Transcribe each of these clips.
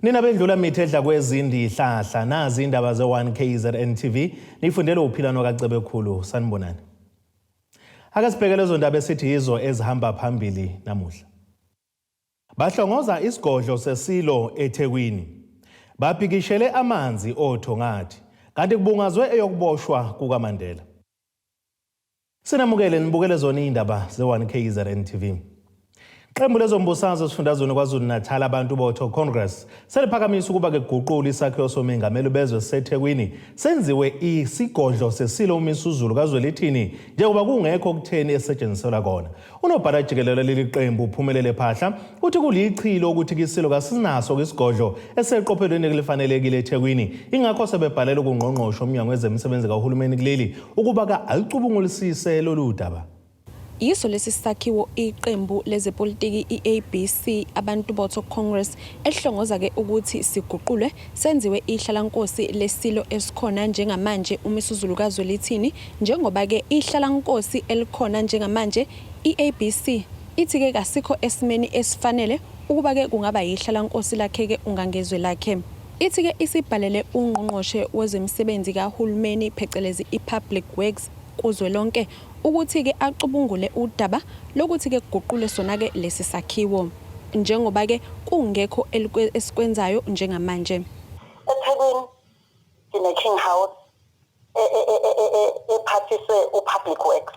Nina bendlula mithi edla kwezindihlahla nazi indaba ze-1 KZN TV nifundele uphilano kaCebekhulu sanibonani. Ake sibheke lezo ndaba esithi yizo ezihamba phambili namuhla. Bahlongoza isigodlo sesilo eThekwini. Babhikishele amanzi oThongathi kanti kubungazwe eyokuboshwa kukaMandela. Sinamukele nibukele zona iy'ndaba ze-1 KZN TV. Qembu lezombusazwe esifundazweni KwaZulu-Natal abantu botho Congress seliphakamisa ukuba ke kuguqule isakhiwo somengameli bezwe siseThekwini senziwe isigodlo sesilo uMisuzulu kaZwelithini njengoba kungekho okutheni esetshenziselwa kona. Unobhala jikelele leli qembu uPhumelele Phahla uthi kulichilo ukuthi kisilo kasinaso isigodlo eseqophelweni elifanelekile eThekwini ingakho sebebhalela ukungqongqoshe umnyango wezemisebenzi kahulumeni kuleli ukuba ka alicubungulisise lolu daba. Yiso lesi sakhiwo iqembu lezepolitiki i-ABC Abantu Botho Congress elihlongoza-ke ukuthi siguqulwe senziwe ihlalankosi leSilo esikhona njengamanje uMisuzulu kaZwelithini njengoba-ke ihlalankosi elikhona njengamanje i-ABC ithi-ke kasikho esimeni esifanele ukuba-ke kungaba yihlalankosi lakhe-ke uNgangezwe lakhe. Ithi-ke isibhalele uNgqongqoshe wezeMisebenzi kaHulumeni phecelezi i-Public Works kuzwelonke ukuthi-ke acubungule udaba lokuthi-ke kuguqulwe sona-ke lesi sakhiwo njengoba-ke kungekho esikwenzayo njengamanje. EThekwini sine-King House ephathiswe u-Public Works,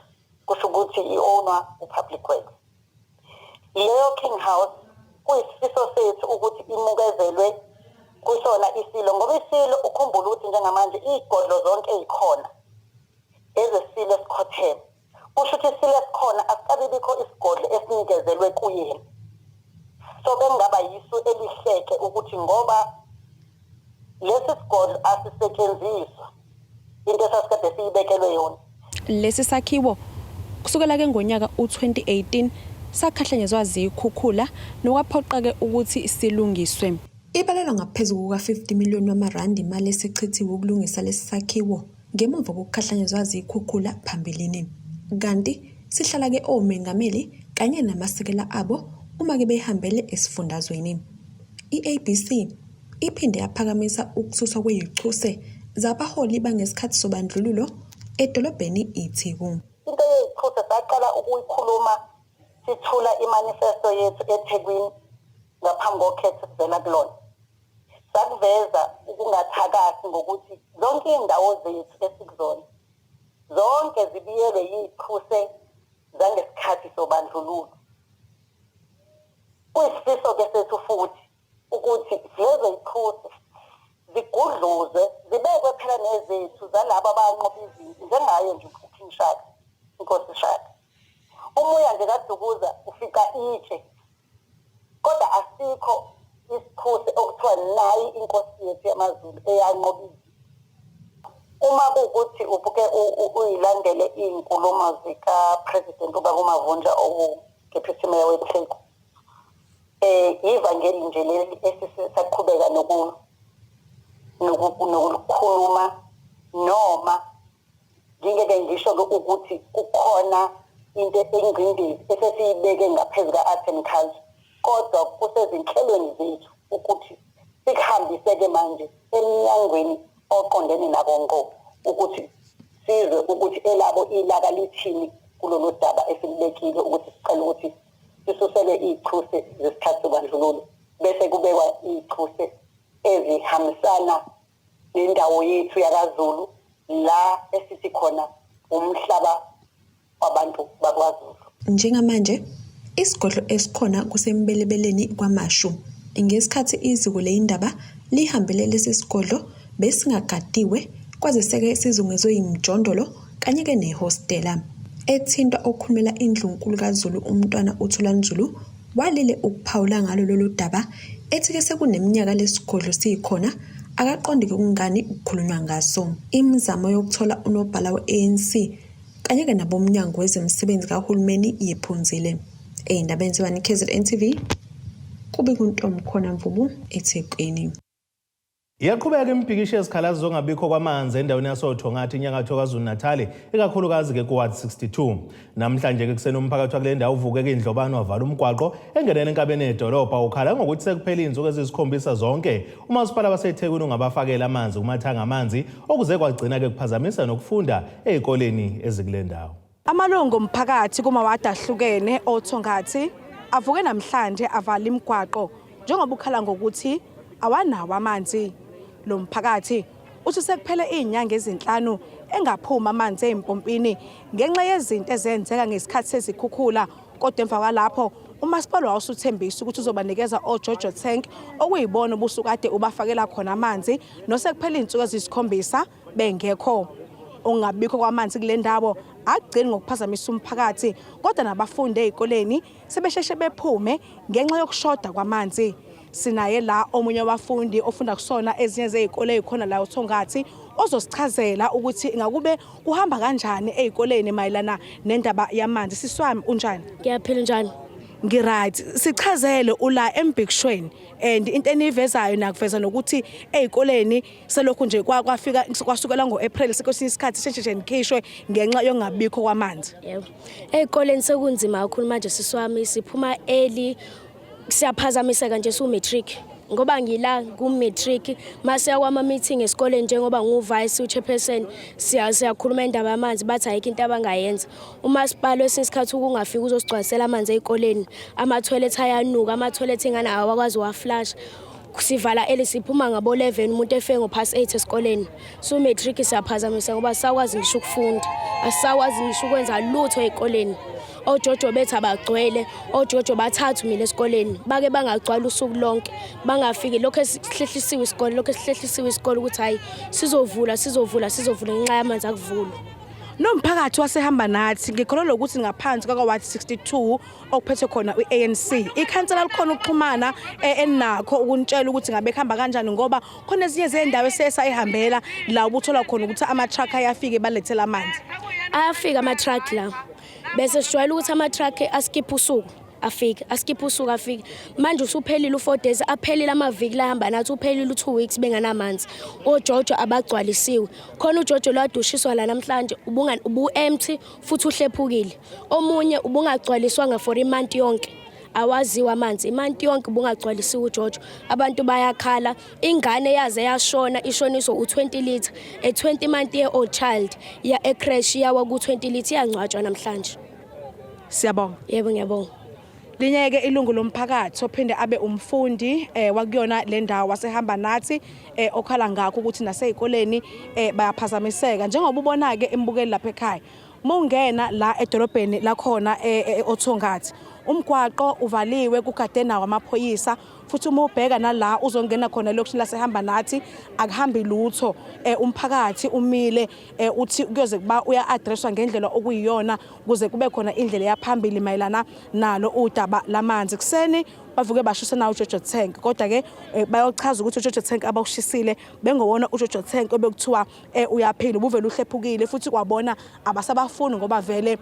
kusho ukuthi i-ownwa u-Public Works. Leyo King House kuyisifiso sethu ukuthi imukezelwe kusona isilo ngoba isilo ukhumbule ukuthi njengamanje iy'godlo zonke ey'khona ezesilo esikhotheme. Kusho ukuthi isilo esikhona asikabibikho isigodlo esinikezelwe kuyena. So bekungaba yisu elihleke ukuthi ngoba lesi sigodlo asisetshenziswa into esasikade siyibekelwe yona. Lesi sakhiwo kusukela ke ngonyaka u-2018 sakhahlanyezwa zikhukhula nokwaphoqa-ke ukuthi silungiswe. Ibalelwa ngaphezu kuka-50 million wamarandi imali esichithiwe ukulungisa lesi sakhiwo ngemuva kokukhahlanyezwa zikhukhula phambilini. Kanti sihlala-ke omengameli kanye namasekela abo uma-ke behambele esifundazweni. I-ABC iphinde yaphakamisa ukususwa kwezichuse zabaholi bangesikhathi sobandlululo edolobheni iTheku. Into yezichuse saqala ukuyikhuluma sithula imanifesto yethu eThekwini ngaphambi kokhetho esivela kulona. Sakuveza ukungathakasi ngokuthi zonke iy'ndawo zethu esikuzona zonke zibiyelwe yichuse zangesikhathi sobandlululo. Kuyisifiso-ke sethu futhi ukuthi lezo zichuse zigudluzwe zibekwe phela nezethu zalabo abanqoba izimpi njengaye nje uKing Shaka, iNkosi Shaka. Umuya nje kaDukuza ufica itshe kodwa asikho isichuse okuthiwa nayi inkosi yethu yamaZulu eyanqoba izimpi. Uma kuwukuthi ubuke uyilandele iy'nkulumo zika-President ubaba uMavundla owu-Deputy Mayor weTheku, eh ivangeli nje leli esisaqhubeka noku nokulikhuluma noma ngingeke ngisho ke ukuthi kukhona into engcindezi esesiyibeke ngaphezu ka-art and culture kodwa kusezinhlelweni zethu ukuthi sikuhambise-ke manje emnyangweni oqondene nako ngqo ukuthi sizwe ukuthi elabo ilaka lithini kulolu daba esilibekile ukuthi sicela ukuthi sisuselwe iy'chuse zesikhathi sobandlululo bese kubekwa iy'chuse ezihambisana nendawo yethu yakaZulu la esithi khona umhlaba wabantu bakwaZulu. Njengamanje isigodlo esikhona kuseMbelebeleni KwaMashu. Ngesikhathi iziko leyindaba lihambele lesi sigodlo besingagadiwe kwazise-ke sizungezwe yimijondolo kanye-ke nehostela. Ethintwa okhulumela iNdlunkulu kaZulu uMntwana uThulani Zulu walile ukuphawula ngalo lolu daba ethi-ke sekuneminyaka lesigodlo sikhona akaqondi-ke kungani kukhulunywa ngaso. Imizamo yokuthola unobhala we-ANC kanye-ke nabomnyango wezemisebenzi kahulumeni yephunzile. Ey'ndabeni zeBani KZN TV, kubika uNtomkhona Mvubu eThekwini. Iyaqhubeka imibhikisho yezikhalazo zongabikho kwamanzi endaweni yasoThongathi inyakatho KwaZulu-Natal, ikakhulukazi-ke ku-Ward 62. Namhlanje-ke kuseni umphakathi wakule ndawo uvuke kuyindlobano wavala umgwaqo engenele enkabeni yedolobha ukhala ngokuthi sekuphele iy'nsuku eziyisikhombisa zonke umasipala waseThekwini ungabafakela amanzi kumathangi amanzi okuze kwagcina-ke kuphazamisa nokufunda ey'koleni ezikule ndawo. Amalungu omphakathi kumawadi ahlukene oThongathi avuke namhlanje avala imigwaqo njengoba ukhala ngokuthi awanawo amanzi. Lo mphakathi uthi sekuphele iy'nyanga ezinhlanu engaphumi amanzi ey'mpompini ngenxa yezinto ezenzeka ngesikhathi sezikhukhula, kodwa emva kwalapho umasipala wawusuthembisa ukuthi uzobanikeza oJojo tank okuyibona obusukade ubafakela khona amanzi nosekuphele iy'nsuku eziyisikhombisa bengekho. Ukungabikho kwamanzi kule ndawo akugcini ngokuphazamisa umphakathi, kodwa nabafundi ey'koleni sebesheshe bephume ngenxa yokushoda kwamanzi. Sinaye la omunye wabafundi ofunda kusona ezinye zey'kole ey'khona la oThongathi ozosichazela ukuthi ngakube kuhamba kanjani ey'koleni mayelana nendaba yamanzi. Sisi wami, unjani? Ngiyaphila, njani? Ngi-right. Sichazele, ula embhikishweni and into eniyivezayo nakuveza nokuthi ey'koleni selokhu nje kwafika kwasukela ngo-April sekwesinye isikhathi sheshe nje nikhishwe ngenxa yokungabikho kwamanzi. Yebo. Ey'koleni sekunzima kakhulu manje, sisi wami, siphuma early, siyaphazamiseka nje siwu-matric ngoba ngila ku-matric masiya kwama-meeting esikoleni njengoba ngu-vice u-chairperson siyakhuluma indaba yamanzi, bathi ayikho into abangayenza. Umasipala wesinye isikhathi ukungafiki uzosigcwalisela amanzi ey'koleni, ama-toilet ayanuka, ama-toilet ingane awakwazi uwa-flush. Sivala early, siphuma ngabo-11, umuntu efike ngo-past 8 esikoleni. So matric siyaphazamisa ngoba asisakwazi ngisho ukufunda, asisakwazi ngisho ukwenza lutho ey'koleni. Ojojo bethu abagcwele, ojojo bathathu mina esikoleni bake bangagcwala usuku lonke, bangafiki. Lokho esihlehlisiwe isikole, lokho esihlehlisiwe isikole ukuthi hhayi, sizovula, sizovula, sizovula, ngenxa yamanzi akuvulwa. Nomphakathi wasehamba nathi, ngikholelwa ukuthi ngaphansi kwaka-ward 62 okuphethe khona i-ANC, ikhansela likhona ukuxhumana enakho ukunitshela ukuthi ngabe kuhamba kanjani, ngoba khona ezinye zey'ndawo esesayihambela la ubuthola khona ukuthi ama-truck ayafike balethela amanzi. Ayafika ama-truck la, bese sijwayele ukuthi ama-truck askiphe usuku afike, askiphe usuku afike. Manje usuphelile u-4 days, aphelile amaviki lahamba nathi, uphelile u-2 weeks bengenamanzi. Ojojo abagcwalisiwe khona, ujojo lwade ushiswa la namhlanje ubu-empty futhi uhlephukile. Omunye ubungagcwaliswanga for i-month yonke, awaziwa amanzi i-month yonke ubungagcwalisiwe ujojo. Abantu bayakhala, ingane yaze yashona, ishoniswa u-20 litre, a 20 month year old child ya e-creche yawa ku-20 litre, iyangcwatshwa namhlanje. Siyabonga. Yebo, ngiyabonga. Linyeke ilungu lomphakathi ophinde abe umfundi wakuyona le ndawo wasehamba nathi okhala ngakho ukuthi nasey'koleni bayaphazamiseka njengoba ubona-ke embukeli lapha ekhaya. Mungena la edolobheni lakhona oThongathi, umgwaqo uvaliwe, kugade nawo amaphoyisa, futhi uma ubheka nala uzongena khona elokishini lasehamba nathi akuhambi lutho. Umphakathi umile, uthi kuyoze kuba uya-addresswa ngendlela okuyiyona ukuze kube khona indlela yaphambili mayelana nalo udaba lamanzi. Kuseni bavuke bashisa nawo uJojo tank, kodwa ke bayochaza ukuthi uJojo tank abawushisile bengowona uJojo tank obekuthiwa uyaphila, ubuvele uhlephukile futhi kwabona abasabafuni ngoba vele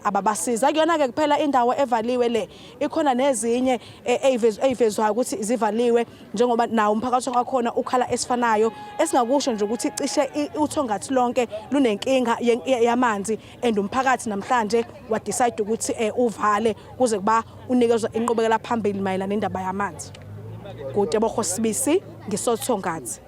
ababasiza. Kuyona ke kuphela indawo evaliwe le, ikhona nezinye eyivezwayo ukuthi zivaliwe njengoba nawo umphakathi wakhona ukhala esifanayo. Esingakusho nje ukuthi cishe uThongathi lonke lunenkinga yamanzi and umphakathi namhlanje wa-decide ukuthi uvale kuze kuba unikezwa inqubekela phambili mayelana nendaba yamanzi. KuTebogo Sibisi, ngisoThongathi.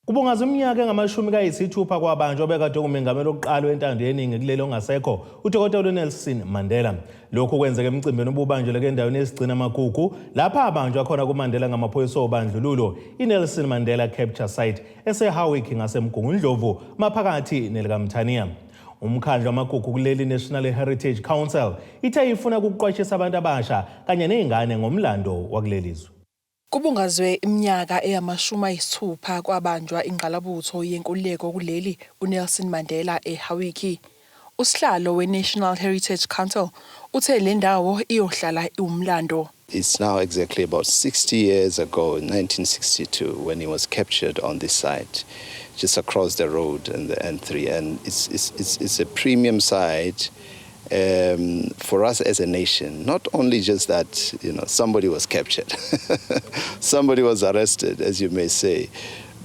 Kubungazwa iminyaka engamashumi 6 kwabanjwa obekade ngumengameli wokuqala wentando yeningi kuleli ongasekho, uDokotela uNelson Mandela. Lokhu kwenzeka emcimbini obubanjelwe endaweni yesigcina amagugu lapha abanjwa khona kuMandela ngamaphoyisa obandlululo, iNelson Mandela Capture Site eseHowick ngaseMgungundlovu maphakathi nelikaMthaniya. Umkhandlu wamagugu kuleli, National Heritage Council, ithe ifuna ukuqwashisa abantu abasha kanye nezingane ngomlando wakuleli zwe. Kubungazwe iminyaka eyamashumi 6 kwabanjwa ingqalabutho yenkululeko kuleli uNelson Mandela eHowick. Usihlalo we-National Heritage Council uthe le ndawo iyohlala iwumlando. It's now exactly about 60 years ago, in 1962, when he was captured on this site, just across the road in the N3. And it's a premium site. For us as a nation, not only just that, somebody was captured, somebody was arrested, as you may say,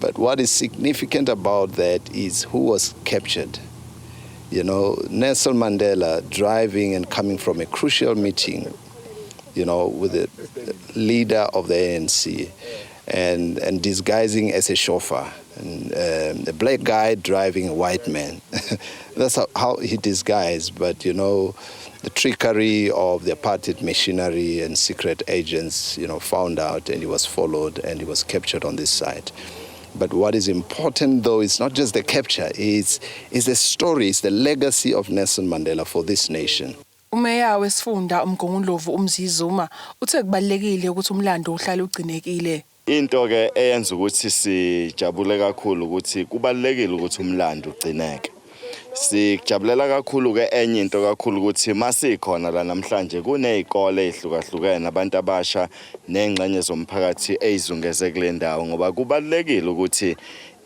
but what is significant about that is who was captured. Nelson Mandela driving and coming from a crucial meeting with the leader of the ANC and disguising as a chauffeur. And a black guy driving a white man. That's how he disguised, but the trickery of the apartheid machinery and secret agents found out, and he was followed and he was captured on this side. But what is important, though, is not just the capture, it's the story, it's the legacy of Nelson Mandela for this nation. Umeya wesifunda uMgungundlovu uMzi Zuma uthe kubalulekile ukuthi umlando uhlale ugcinekile. Into ke eyenza ukuthi sijabule kakhulu ukuthi kubalulekile ukuthi umlando ugcineke. Sikujabulela kakhulu ke enye into kakhulu ukuthi masikhona la namhlanje kunezikole ezihlukahlukene, abantu abasha nengxenye zomphakathi ezizungeze kule ndawo, ngoba kubalulekile ukuthi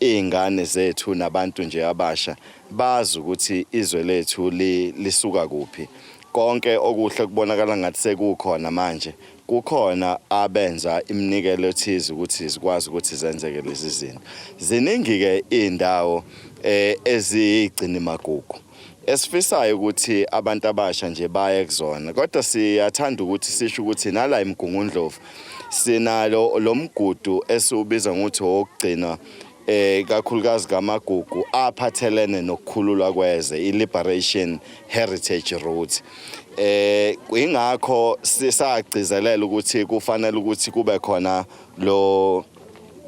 izingane zethu nabantu nje abasha bazi ukuthi izwe lethu lisuka kuphi. Konke okuhle kubonakala ngathi sekukhona manje, kukhona abenza iminikelo ethize ukuthi zikwazi ukuthi zenzeke lezi zinto. Ziningi ke indawo ezigcina magugu esifisayo ukuthi abantu abasha nje baye kuzona, kodwa siyathanda ukuthi sisho ukuthi nala eMgungundlovu sinalo lo mgudu esiwubiza ngokuthi owokugcina kakhulukazi kamagugu aphathelene nokukhululwa kweze, i-Liberation Heritage Route. Ingakho sisagcizelela ukuthi kufanele ukuthi kube khona lo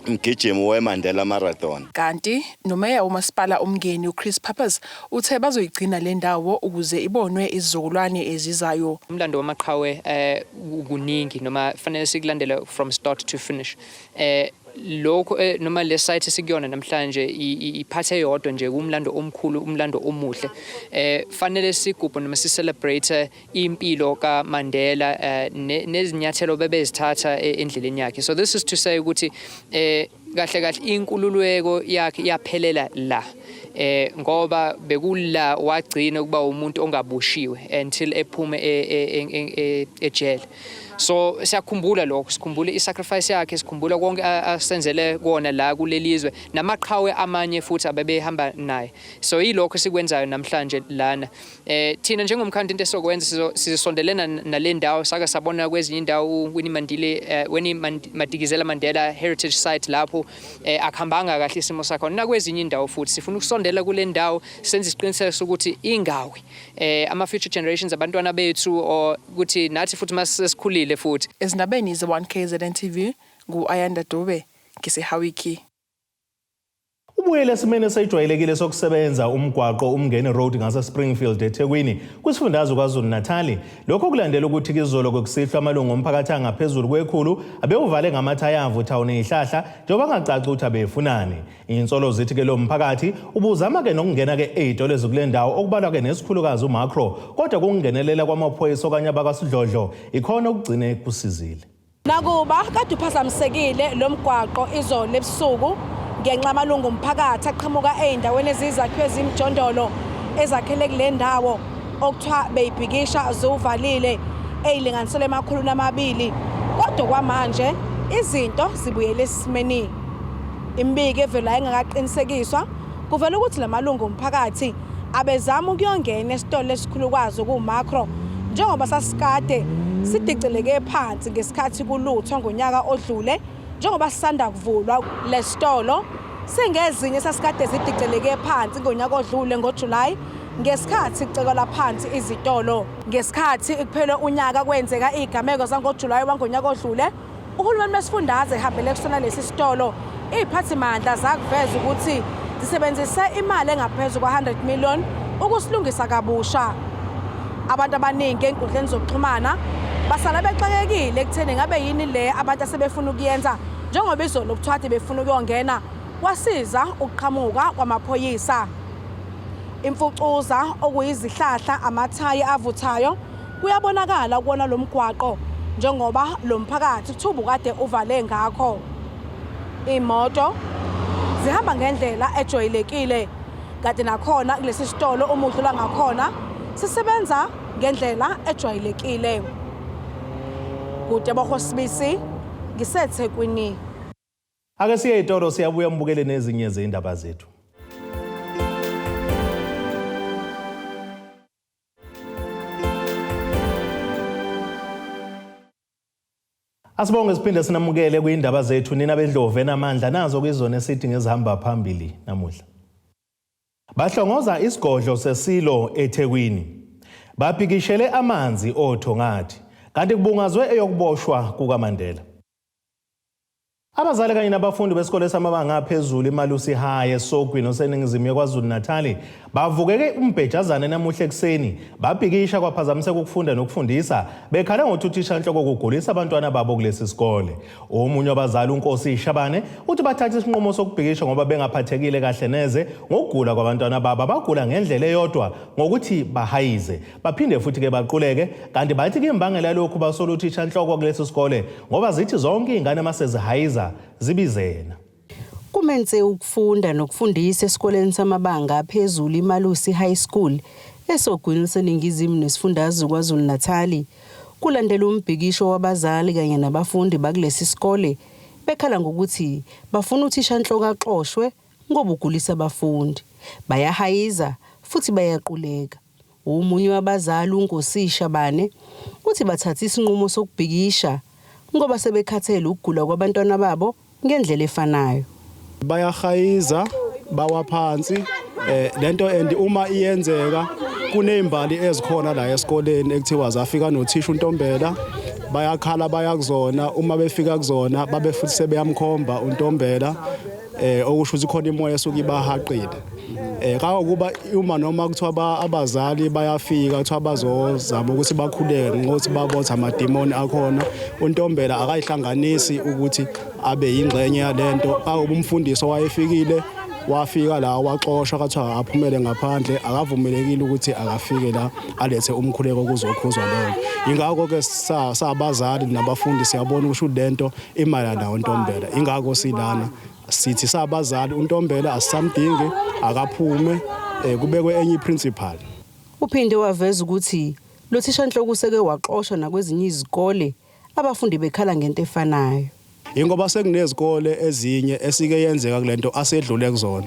mgijimo weMandela Marathon. Kanti nomeya umasipala uMngeni uChris Pappas uthe bazoyigcina le ndawo ukuze ibonwe izizukulwane ezizayo. Umlando wamaqhawe kuningi noma fanele sikulandele from start to finish. Lokho noma le site esikuyona namhlanje iphathe yodwa nje umlando omkhulu, umlando omuhle. Fanele sigubhe noma si-celebrate impilo kaMandela nezinyathelo bebezithatha endleleni yakhe. So this is to say ukuthi kahle kahle inkululeko yakhe iyaphelela la, ngoba bekula wagcina kuba umuntu ongaboshiwe until ephume ejele. So siyakhumbula lokho, sikhumbula i-sacrifice yakhe, sikhumbula konke asenzele kona la kulelizwe namaqhawe amanye futhi abebehamba naye. So yilokho esikwenzayo namhlanje lana. Thina njengomkhandlu into esokwenza, sizosondelena nale ndawo. Sake sabona kwezinye indawo, Winnie Mandile Winnie Madikizela Mandela Heritage Site, lapho akuhambanga kahle isimo sakhona. Nakwezinye indawo futhi sifuna ukusondela kule ndawo, senze isiqiniseko sokuthi ingawi ama future generations, abantwana bethu, or ukuthi nathi futhi masesikhulile futhi. Ezindabeni ze-1 KZN TV, ngu-Ayanda Dube ngiseHowick. Ubuyele esimeni esejwayelekile sokusebenza umgwaqo uMngeni Road ngase-Springfield eThekwini kwisifundazwe KwaZulu-Natali. Lokho kulandela ukuthi izolo kwekusihlwa amalungu omphakathi angaphezulu kwe-100 abewuvale ngamathaya avuthayo nezihlahla njengoba angacaci ukuthi abefunani. Insolo zithi-ke lo mphakathi ubuzama-ke nokungena-ke ey'tolo ezikule ndawo, okubalwa-ke nesikhulukazi uMakro, kodwa kungenelela kwamaphoyisa okanye abakasidlodlo ikhona okugcine kusizile. Nakuba kade uphazamisekile lo mgwaqo izolo ebusuku ngenxa amalungu omphakathi aqhamuka ey'ndaweni eziyizakhiwo ezimjondolo ezakhele kule ndawo okuthiwa beyibhikisha ziwuvalile ey'linganiselwa ema-200, kodwa kwamanje izinto zibuyele esimeni. Imibiko evelayo engakaqinisekiswa kuvela ukuthi la malungu omphakathi abezama ukuyongena esitolo esikhulukwazi okuwuMakro, njengoba sasikade sidicileke phansi ngesikhathi kuluthwa ngonyaka odlule. Njengoba sisanda kuvulwa lesitolo, singezinye sasikade zidicileke phansi ngonyaka odlule ngoJulayi ngesikhathi kucekelwa phansi izitolo. Ngesikhathi kuphele unyaka kwenzeka izigameko zangoJulayi wangonyaka odlule, uhulumeni wesifundazwe ehambele kusona lesi sitolo, iy'phathimandla zakuveza ukuthi zisebenzise imali engaphezu kwa-100 million ukusilungisa kabusha. Abantu abaningi ey'nkundleni zokuxhumana basala bexakekile ekutheni ngabe yini le abantu asebefuna ukuyenza, njengoba izolo kuthiwa kade befuna ukuyongena, kwasiza ukuqhamuka kwamaphoyisa. Imfucuza okuyizihlahla, amathayi avuthayo kuyabonakala kuwona lo mgwaqo, njengoba lo mphakathi kuthiwa ubukade uvale ngakho. Iy'moto zihamba ngendlela ejwayelekile, kanti nakhona kulesi sitolo uma udlula ngakhona sisebenza. ngendlela ejwayelekile. Kutebogo Sibisi, ngiseThekwini. Ake siye etolo siyabuya mbukele nezinye zezindaba zethu. Asibonge siphinde sinamukele kwindaba zethu nina bedlovu enamandla nazo kwizona esithi ngezihamba phambili namuhla. Bahlongoza isigodlo sesilo eThekwini. Babhikishele amanzi oThongathi kanti kubungazwe eyokuboshwa kukaMandela. Abazali kanye nabafundi besikole samabanga aphezulu iMalusi High eSogwini oseningizimu yeKwaZulu-Natali bavukeke umbhejazane namuhla ekuseni babhikisha kwaphazamiseka ukufunda nokufundisa bekhala ngokuthi uthishanhloko kugulisa abantwana babo kulesi sikole. Omunye wabazali uNkosi Shabane uthi bathatha isinqumo sokubhikisha ngoba bengaphathekile kahle neze ngokugula kwabantwana babo abagula ngendlela eyodwa ngokuthi bahayize baphinde futhi ke baquleke kanti bathi ke imbangela yalokhu basola uthishanhloko kulesi sikole ngoba zithi zonke iy'ngane masezihayiza zibizena. Kumense ukufunda nokufundisa esikoleni samabanga aphezulu iMalusi High School esogwini oluseningizimu nesifundazwe KwaZulu-Natali kulandela umbhikisho wabazali kanye nabafundi bakulesi sikole bekhala ngokuthi bafuna uthishanhloko axoshwe ngoba ugulisa abafundi bayahayiza futhi bayaquleka. Omunye wabazali uNkosi Shabane uthi bathatha isinqumo sokubhikisha ngoba sebekhathele ukugula kwabantwana babo ngendlela efanayo. Bayahayiza bawa phansi lento and uma iyenzeka kunezimbali ezikhona la esikoleni ekuthiwa zafika nothisha uNtombela bayakhala bayakuzona uma befika kuzona babe futhi sebeyamkhomba uNtombela okusho ukuthi khona imoya esuke ibahaqile kangokuba uma noma kuthiwa abazali bayafika kuthiwa bazozama ukuthi bakhuleke ngokuthi babotha amadimoni akhona uNtombela akayihlanganisi ukuthi abe yingxenye yalento kangoba umfundisi owayefikile wafika la waxoshwa kwathiwa aphumele ngaphandle akavumelekile ukuthi akafike la alethe umkhuleko kuzokhuzwa leyo ingakho ke sabazali nabafundi siyabona ukuthi lento imayelana nawo uNtombela ingakho silana sithi sabazali uNtombela asisamdingi akaphume kubekwe enye principal. Uphinde waveza ukuthi lo thishanhloko useke waxoshwa nakwezinye izikole abafundi bekhala ngento efanayo. Ingoba sekunezikole ezinye esike yenzeka kulento asedlule kuzona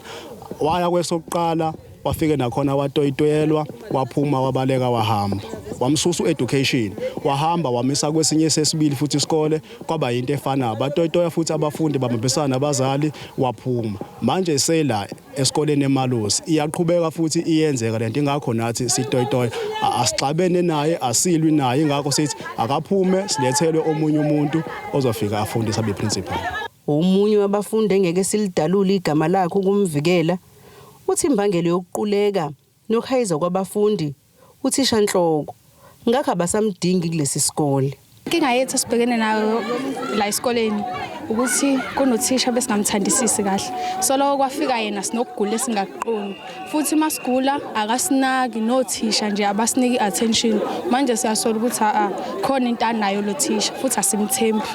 waya kwesokuqala wafike nakhona watoyitoyelwa waphuma wabaleka wahamba wamsusa education wahamba wamisa kwesinye sesibili futhi isikole kwaba yinto efanayo batoyitoya futhi abafundi babambisana nabazali waphuma manje sela esikoleni eMalusi iyaqhubeka futhi iyenzeka lento ingakho nathi sitoyitoya asixabene naye asilwi naye ingakho sithi akaphume silethelwe omunye umuntu ozofika afundise abe principal. Omunye wabafundi engeke silidalule igama lakhe ukumvikela uthi imbangela yokuquleka nokuhayiza kwabafundi uthishanhloko ngakho abasamdingi kulesi sikole. Inkinga yethu esibhekene nayo la esikoleni ukuthi kunothisha besingamthandisisi kahle. So lokho kwafika yena sinokugula esingakuqondi. Futhi masigula akasinaki nothisha nje abasiniki attention. Manje siyasola ukuthi a khona into anayo lo thisha futhi asimthembi.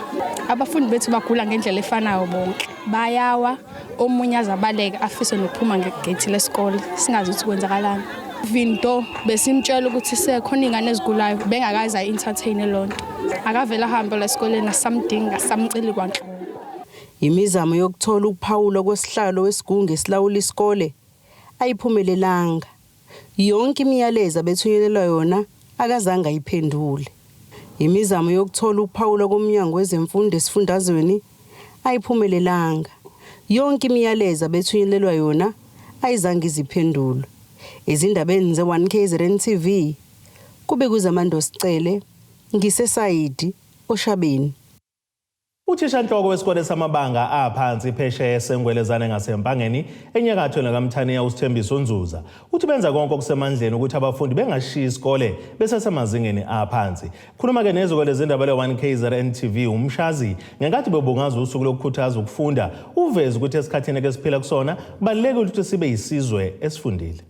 Abafundi bethu bagula ngendlela efanayo bonke. Bayawa omunye azabaleka afise nokuphuma ngegate lesikole singazi ukuthi kwenzakalani. Vinto besimtshela ukuthi sekhona ingane ezigulayo bengakaze ayi-entertain lonto. Akavela ahambe la esikoleni asamdinga asamceli kwanhlobo. Imizamo yokuthola ukuphawula kwesihlalo wesigungu esilawula isikole ayiphumelelanga. Yonke imiyalezo abethunyelelwa yona akazange ayiphendule. Imizamo yokuthola ukuphawula komnyango wezemfundo esifundazweni ayiphumelelanga. Yonke imiyalezo abethunyelelwa yona ayizange iziphendulwe. Ezindabeni ze-1KZN TV kube kuZamando Sicele ngisesayidi Oshabeni. Uthishanhloko wesikole samabanga aphansi phesheya eSengwelezane ngaseMpangeni enyakatho nakaMthaniya uSithembiso Nzuza uthi benza konke okusemandleni ukuthi abafundi bengashiyi isikole besesemazingeni aphansi. Khuluma ke neziko lezindaba le-1KZN TV uMshazi ngenkathi bebungaza usuku lokukhuthaza ukufunda uveze ukuthi esikhathini ke siphila kusona kubalulekile ukuthi sibe yisizwe esifundile.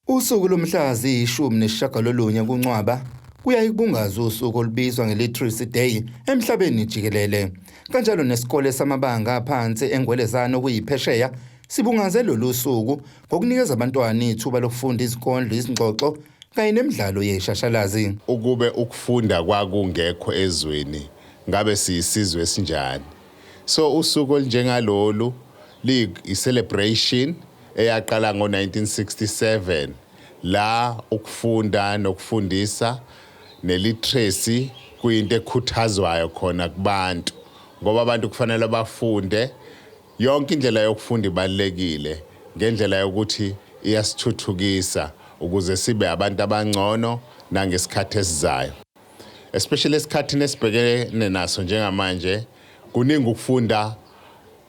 Usuku lomhla ziyi-19 kuNcwaba kuyaye kubungazwe usuku olubizwa nge-Literacy Day emhlabeni jikelele. Kanjalo nesikole samabanga aphansi eNgwelezane okuyiphesheya sibungaze lolu suku ngokunikeza abantwana ithuba lokufunda izinkondlo, izingxoxo Kanye nemidlalo yeshashalazi. Ukube ukufunda kwakungekho ezweni, ngabe siyisizwe esinjani? So usuku olunjengalolu liyi-celebration eyaqala ngo-1967, la ukufunda nokufundisa neliteracy kuyinto ekhuthazwayo khona kubantu, ngoba abantu kufanele bafunde. Yonke indlela yokufunda ibalulekile ngendlela yokuthi iyasithuthukisa ukuze sibe abantu abangcono nangesikhathi esizayo, especially esikhathini esibhekene naso njengamanje. Kuningi ukufunda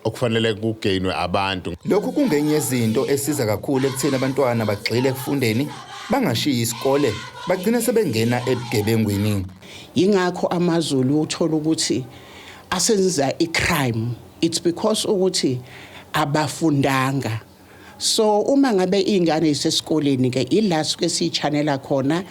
okufanele kugainwe abantu. Lokhu kungenye yezinto esiza kakhulu ekutheni abantwana bagxile ekufundeni, bangashiyi isikole, bagcine sebengena ebugebengwini. Yingakho amaZulu uthola ukuthi asenza icrime. It's because ukuthi abafundanga. So uma ngabe iy'ngane zisesikoleni ke, ila suke siyi-channela khona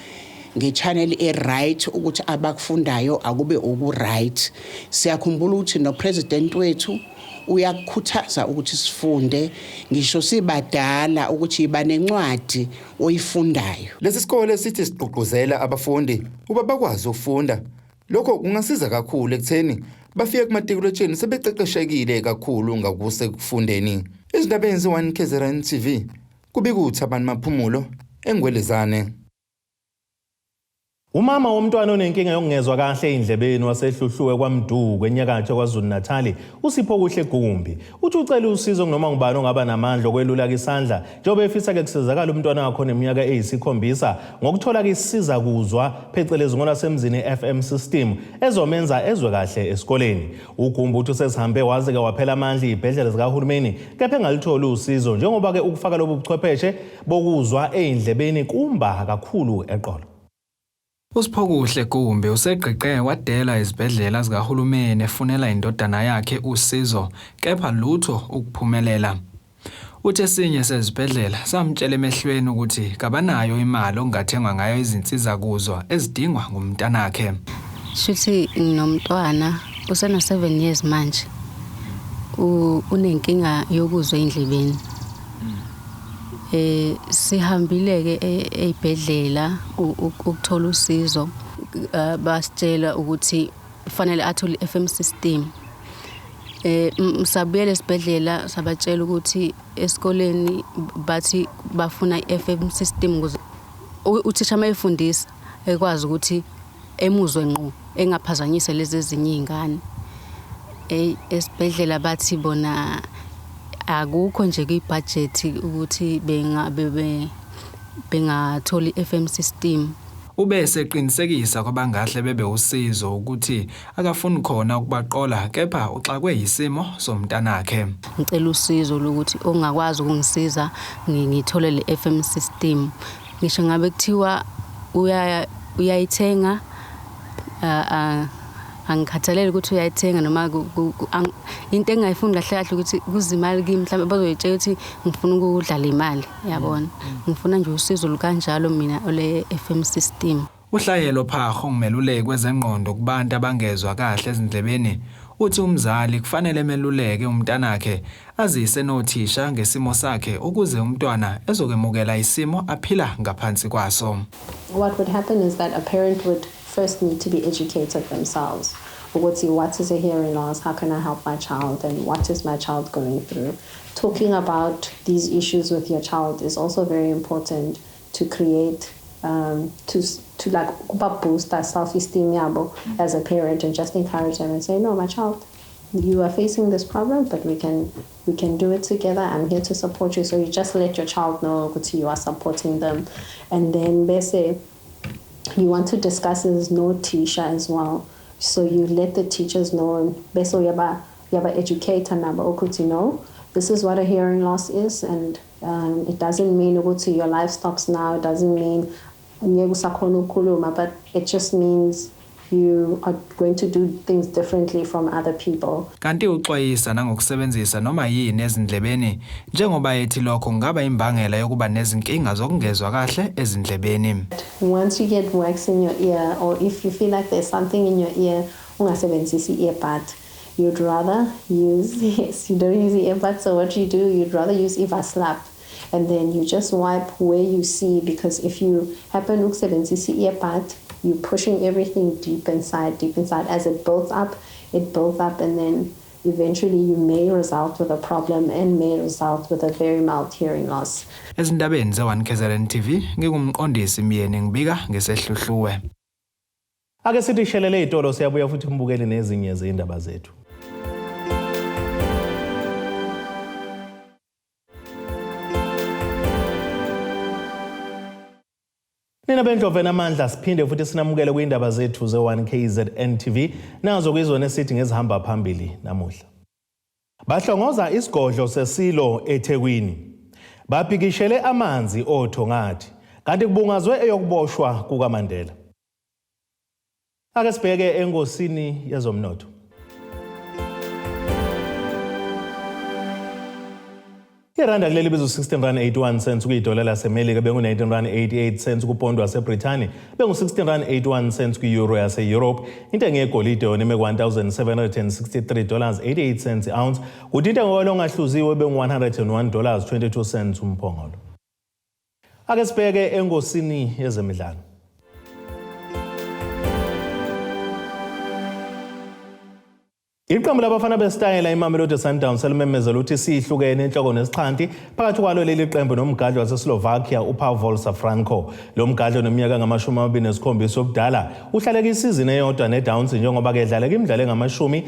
nge-channel e-right ukuthi abakufundayo akube oku-right. Siyakhumbula ukuthi no-president wethu uyakukhuthaza ukuthi sifunde, ngisho sibadala, ukuthi yiba nencwadi oyifundayo. Lesi sikole sithi sigqugquzela abafundi ukuba bakwazi ukufunda. Lokho kungasiza kakhulu ekutheni bafike kumatikuletsheni sebeqeqeshekile kakhulu ngakusekufundeni. Izindaba enzi-1 KZN TV, kubika uThabani Maphumulo eNgwelezane. Umama womntwana onenkinga yokungezwa kahle ey'ndlebeni waseHluhluwe kwaMduku enyakatho KwaZulu-Natali, uSiphokuhle Gumbi, uthi ucela usizo kunoma ngubani ongaba namandla okwelula isandla, njengoba efisa-ke kusizakala umntwana wakhe oneminyaka eyisikhombisa ngokuthola-ke isiza kuzwa, phecelezi ngolwasemzini FM system ezomenza ezwe kahle esikoleni. UGumbi uthi usesihambe waze-ke waphela amandla iy'bhedlela zikahulumeni, kepha engalitholi usizo, njengoba-ke ukufaka lobu buchwepheshe bokuzwa ey'ndlebeni kumba kakhulu eqolo. USiphokuhle Gumbi usegqigqe wadela izibhedlela zikahulumeni efunela indodana yakhe usizo, kepha lutho ukuphumelela. Uthi esinye sezibhedlela samtshela emehlweni ukuthi kabanayo imali okungathengwa ngayo izinsiza kuzwa ezidingwa ngumntanakhe. Shuthi nginomntwana usena 7 years manje. Unenkinga yokuzwa endlebeni. Sihambile ke ezibhedlela ukuthola usizo, basitshela ukuthi kufanele athole i-FM system. Sabuyela esibhedlela, sabatshela ukuthi esikoleni bathi bafuna i-FM system ukuze uthisha mayefundisa ekwazi ukuthi emuzwe ngqo, engaphazanyiswa lezi ezinye iy'ngane. Esibhedlela bathi bona akukho nje kwibhajethi ukuthi bengathola i-FM system. Ube eseqinisekisa kwabangahle bebe usizo ukuthi akafuni khona ukubaqola, kepha uxakwe yisimo somntanakhe. Ngicela usizo lokuthi ongakwazi ukungisiza ngithole le FM system. Ngisho ngabe kuthiwa uyayithenga, angikhathaleli ukuthi uyayithenga noma into engingayifuni kahle kahle ukuthi kuze imali kimi, mhlawumbe bazoyitshela ukuthi ngifuna ukudlala imali, yabona. Ngifuna nje usizo lukanjalo mina ole FM system. Uhlayelo Phaho, ungumeluleki wezengqondo kubantu abangezwa kahle ezindlebeni, uthi umzali kufanele emeluleke umntanakhe, azise nothisha ngesimo sakhe ukuze umntwana ezokwemukela isimo aphila ngaphansi kwaso. What would happen is that a parent would first need to be educated themselves. Ukuthi what is a hearing loss, how can I help my child, and what is my child going through? Talking about these issues with your child is also very important to create, to like boost that self-esteem yabo as a parent, and just encourage them and say, no, my child, you are facing this problem, but we can do it together. I'm here to support you. So you just let your child know ukuthi you are supporting them. And then bese you want to discuss this nothisha as well. So you let the teachers know, bese uyaba educate nabo ukuthi no, this is what a hearing loss is, and it doesn't mean ukuthi your life stops now. It doesn't mean ngeke usakhona ukukhuluma, but it just means you are going to do things differently from other people. Kanti uxwayisa nangokusebenzisa noma yini ezindlebeni, njengoba ethi lokho kungaba imbangela yokuba nezinkinga zokungezwa kahle ezindlebeni. Once you get wax in your ear, or if you feel like there's something in your ear, ungasebenzisi earbud. You'd rather use, yes, you don't use the earbud, so what you do, you'd rather use iVaslap. And then you just wipe where you see because if you happen ukusebenzisa i-earbud, you're pushing everything deep inside, deep inside. As it builds up, it builds up and then eventually you may result with a problem and may result with a very mild hearing loss. Ezindabeni ze-1 KZN TV ngingumqondisi Myeni ngibika ngisehluhluwe. Ake sithi shelele izitolo siyabuya futhi mbukeli nezinye zindaba zethu. Nina bendlovu enamandla siphinde futhi sinamukele kwindaba zethu ze-1 KZN TV nazo kuyizona esithi ngezihamba phambili namuhla. Bahlongoza isigodlo sesilo eThekwini. Babhikishele amanzi oThongathi kanti kubungazwe eyokuboshwa kukaMandela. Ake sibheke engosini yezomnotho. Iranda kuleli bizu 16 rand 81 cents kuyidola laseMelika bengu-19 rand 88 cents kupondo waseBrithani bengu-16 rand 81 cents kwi-euro yase-Europe. Intengo yegolide yona ime ku-1763 dollars 88 cents i-ounce kuthi intengo yola ongahluziwe bengu-101 dollars 22 cents umphongolo. Ake sibheke engosini yezemidlalo. Iqembu labafana besitayela iMamelodi Sundowns selimemezela ukuthi sihlukene enhloko nesixhanti phakathi kwalo leli qembu nomgadli waseSlovakia uPavol Safranko. Lo mgadli oneminyaka engama-27 obudala uhlaleke isizini eyodwa neDowns njengoba ke edlale kwimidlalo engama-29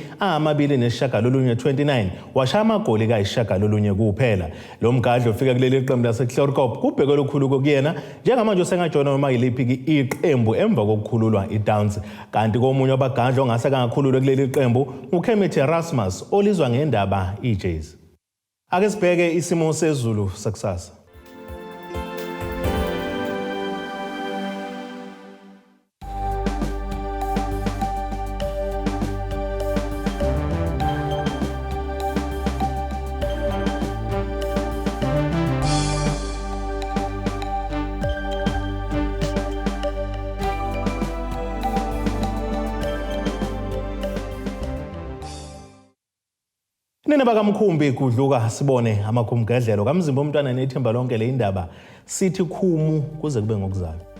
29 washaya amagoli kayisishiyagalolunye kuphela. Lo mgadli ufika kuleli qembu laseChloorkop kubhekwe lukhulu kuyena njengamanje usengajoyina noma yiliphi iqembu emva kokukhululwa iDowns. Kanti komunye wabagadli ongase kangakhululwe kuleli qembu uKermit Erasmus olizwa ngendaba iJays. Ake sibheke isimo sezulu sakusasa. Nina bakamkhumbi gudluka sibone amakhumgedlelo kamzimba omntwana nethemba lonke le indaba sithi khumu kuze kube ngokuzayo.